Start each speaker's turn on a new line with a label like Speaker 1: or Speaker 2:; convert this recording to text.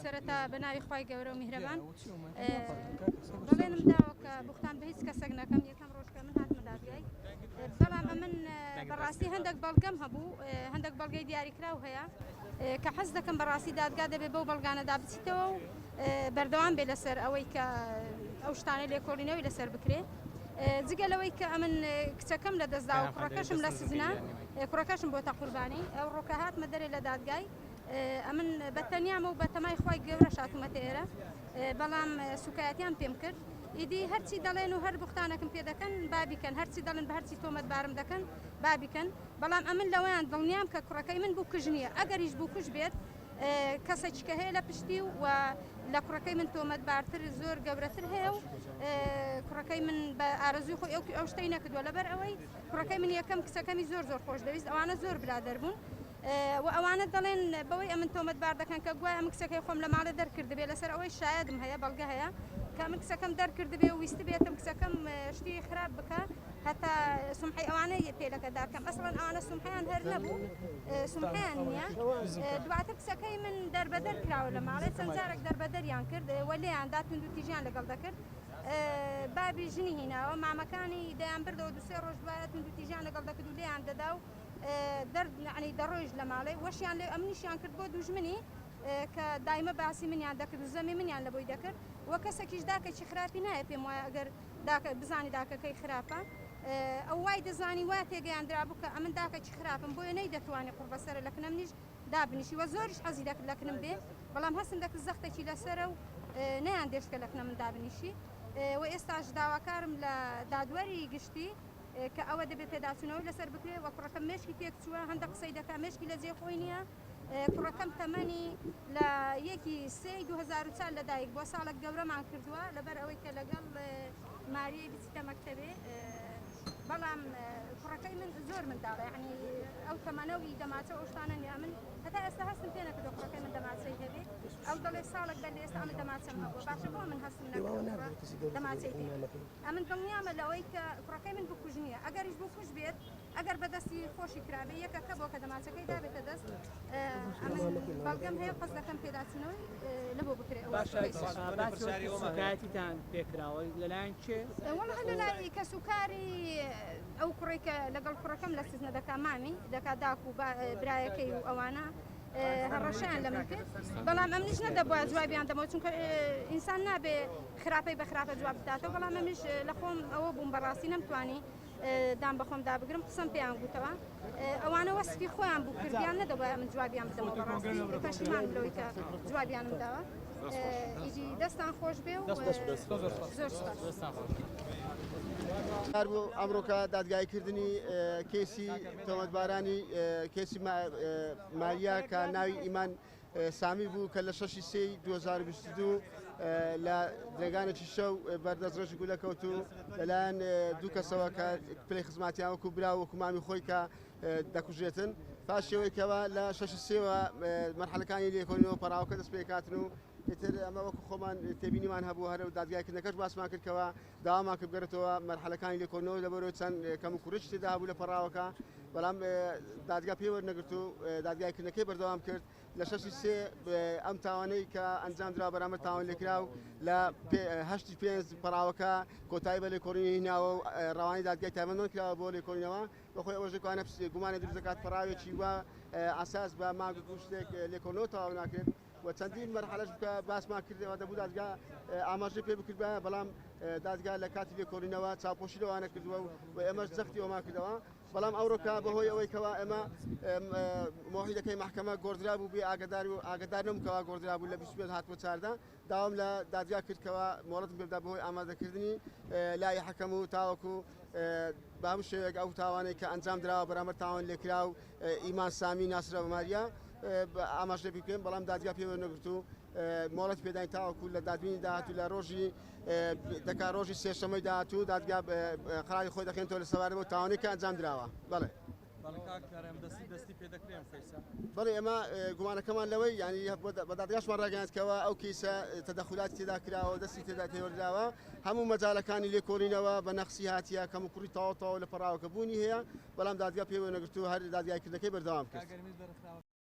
Speaker 1: سەرەتا بە ناوی خوای گەورە و میهرەبان بەڵێنم داوە کە بوختان بە هیچ کەسێک نەکەم یەکەم ڕۆژ کە من هاتمە دادگای بەڵام ئەمن بەڕاستی هەندێک بەڵگەم هەبوو هەندێک بەڵگەی دیاریکراو هەیە کە حەز دەکەم بەڕاستی دادگا دەبێت بەو بەڵگانەدا بچیتەوە و بەردەوام بێ لەسەر ئەوەی کە ئەو شتانە لێکۆڵینەوەی لەسەر بکرێ جگە لەوەی کە ئەمن کچەکەم لە دەستدا و کوڕەکەشم لە سجنا کوڕەکەشم بۆتە قوربانی ئەو ڕۆکە هاتمە دەرێ لە دادگای ئەمن بە تەنیامە و بە تەمای خوای گەورەش هاتوومەتە ئێرە بەڵام سوکایەتیان پێم کرد ئیدی هەرچی دەڵێن و هەر بوختانەکم پێ دەکەن با بیکەن هەرچی دەڵێن بە هەرچی تۆمەتبارم دەکەن با بیکەن بەڵام ئەمن لەوەیان دڵنیام کە کوڕەکەی من بووکژ نییە ئەگەریش بووکژ بێت کەسێکی کە هەیە لە پشتی و لە کوڕەکەی من تۆمەتبارتر زۆر گەورەتر هەیە و کوڕەکەی من بە ئارەزوی خۆی ئەو ئەو شتەی نەکردووە لەبەر ئەوەی کوڕەکەی من یەکەم کچەکەمی زۆر زۆر خۆش دەویست ئەوانە زۆر برادەر بوون و ئەوانە دەڵێن بەوەی ئەمن تۆمەتبار دەکەن کە گوایە ئەمن کچەکەی خۆم لە ماڵێ دەرکردبێ لەسەر ئەوەی شایەدم هەیە بەڵگە هەیە کە ئەمن کچەکەم دەرکردبێ و ویستبێتم کچەکەم شتی خراپ بکە هەتا سومحەی ئەوانە پێ لەکەدار کەم ئەسڵەن ئەوانە سومحەیان هەر نەبوو سومحەیان نییە دواتر کچەکەی من دەربەدەر کراوە لە ماڵێ چەند جارێک دەربەدەریان کرد و لێیان دا توندوتیژیان لەگەڵ دەکرد بابی ژنی هیناوە مامەکانی دەیان بردەوە دوسێ ڕۆژ دوایە توندوتیژیان لەگەڵ دەکرد و لێیان دەدا و دەرد یەعنی دەڕۆیشت لە ماڵێ وەشیان لێ ئەمنیشیان کرد بۆ دوژمنی کە دایمە باسی منیان دەکرد و زەمی منیان لە بۆی دەکرد و کەسێکیش داکەکی خراپی نایە پێم وایە ئەگەر داکە بزانی داکەکەی خراپە ئەو وای دەزانی وا تێگەیاندرابوو کە ئەمن داکەکی خراپم بۆیە نەیدەتوانی قوڕبەسەرە لە کنەمنیش دابنیشی وە زۆریش حەزی دەکرد لە کنم بێ بەڵام هەستم دەکرد زەختێکی لەسەرە و نەیان دێشت کە لە کنە من دابنیشی و ئێستاش داواکارم لە دادوەری گشتی کە ئەوە دەبێت پێداچوونەوەی لەسەر بکرێت و کوڕەکەم مێشکی تێکچووە هەندە قسەی دەکات مێشکی لە جێ خۆی نییە کوڕەکەم تەمەنی لە یەکی سێی 2004 لەدایک بووە ساڵێک گەورەمان کردووە لەبەر ئەوەی کە لەگەڵ ماریەی بچیتە مەکتەبێ بەڵام کوڕەکەی من زۆر منداڵە یعنی ئەو تەمەنە و ئی دەماچە ئەو شتانە نییە من هەتا ئێستا هەستم پێ نەکردووە کوڕەکەی من دەماچەی هەبێ ئەو دەڵێ ساڵێک بەر لە ئێستا ئەمن دەماچەم هەبووە باشە بۆ من هەستم نەکردووە کوڕە دەماچەی پێ ئەمن دڵنیامە لەوەی کە کوڕەکەی من بکوژ نییە ئەگەریش بکوژ بێت ئەگەر بەدەستی خۆشی کرابێ یەکەکە بۆ کە دەمانچەکەی دابێتە دەست ئەمن بەڵگەم هەیە قەز دەکەم پێداچوونەوەی لە بۆ بکرێ ئەوە
Speaker 2: باشە باسی سوکایەتیتان پێکراوە لەلایەن کێ؟
Speaker 1: وەڵا لەلای کەسوکاری ئەو کوڕێک کە لەگەڵ کوڕەکەم لە سزنە دەکا مامی دەکا داک و برایەکەی و ئەوانە هەڕەشەیان لە من کرد بەڵام ئەمنیش نەدەبووە جوابیان دەمەوە چونکە ئینسان نابێ خراپەی بە خراپە جواب بداتەوە بەڵام ئەمیش لە خۆم ئەوە بووم بەڕاستی نەمتوانی دان بەخۆم دابگرم قسەم پێیان گوتەوە ئەوانە وەسفی خۆیان بوو کردیان نەدەبوایە من جوابیان بدەمەوە بەڕاستی پەشیمانم لەوەی کە جوابیانم داوە ئیدی دەستان خۆش بێ و زۆر سوپاس.
Speaker 3: بوو ئەمڕۆکە دادگایکردنی کەیسی تۆمەتبارانی کەیسی ماریا کە ناوی ئیمان سامی بوو کە لە شەشی سێی 2022 لە درێگانێکی شەو بەر دەستڕێژی گولە کەوت و لەلایەن دوو کەسەوە کە پلەی خزماتیان وەکو برا وەکو مامی خۆی کە دەکوژێتن پاش شێوەی کەەوە لە شەشی سێوە مەرحەلەکانی لێکۆڵینەوە پەراوەکە دەست پێکاتن و ئیتر ئەمە وەکو خۆمان تێبینیمان هەبوو هەر دادگایکردنەکەش باسمان کردکەوە داوامان کرد بگەڕێتەوە مەرحەلەکانی لێکۆڵینەوە لەبەرەوە چەند کەم و کوڕیی تێدا هەبوو لە پەڕاوەکە بەڵام دادگا پێی وەرنەگرت و دادگایکردنەکەی بەردەوام کرد لە شەشی سێ ئەم تاوانەی کە ئەنجام درا بەرامبەر تاوان لێکراو لە هەشتی پێنج پەڕاوەکە کۆتایی بە لێکۆڵینی هیناوە و ڕەوانەی دادگای تایبەتمەند کراوە بۆ لێکۆڵینەوە بەخۆی ئەوەش دەکوانە گومانە دروست دەکات پەڕاوێکی وا ئاساس بە مانگ و شتێک لێکۆڵینەوە تەواو ناکرێت و چەندین مەرحەلەش بکە باسمان کردەوە دەبوو دادگا ئاماژەی پێ بکردبایە بەڵام دادگا لە کاتی لێکۆڵینەوە چاوپۆشی لەوانە کردووە و ئێمەش جەختی ئەومان کردەوە بەڵام ئەوڕۆکە بەهۆی ئەوەی کەوا ئێمە مۆحیدەکەی مەحکەمە گۆڕدرا بوو بێ ئاگدار و ئاگدار نەبووم کەوا گۆڕدرا بوو لە 25 هاتمە چاردە داوام لە دادگا کرد کەوا مۆڵەتم پێ بدا بەهۆی ئامادەکردنی لای حەکەم و تاوەکو بە هەموو شێوەیەک ئەو تاوانەی کە ئەنجام دراوە بەرامبەر تاوان لێکراو ئیمان سامی ناسرا بە ماریا ئاماژە پێ بکەین بەڵام دادگا پێ وەرنەگرت و مۆڵەت پێداین تاوەکو لە دادبینی داهاتوو لە ڕۆژی دەکا ڕۆژی سێشەمەی داهاتوو دادگا قەراری خۆی دەخێنێتەوە لە سەبارەت بەو تاوانەی کە ئەنجام دراوە بەڵێ.
Speaker 4: بەڵێ کاک کارم دەستی دەستی پێ دەکرێ ئەم کەیسە؟
Speaker 3: بەڵێ ئێمە گومانەکەمان لەوەی یانی بە دادگاشمان ڕاگەیاند کەوا ئەو کەیسە تەدەخولاتی تێدا کراوە و دەستی تێدا تێوەردراوە هەموو مەجالەکانی لێکۆڵینەوە بە نەقسی هاتیە کەم و کوڕی تەواو تەواو لە پەڕاوەکە بوونی هەیە بەڵام دادگا پێی وەرنەگرت و هەر دادگایکردنەکەی بەردەوام کرد.
Speaker 4: کاک گەرمیش لە ڕێکخراوە.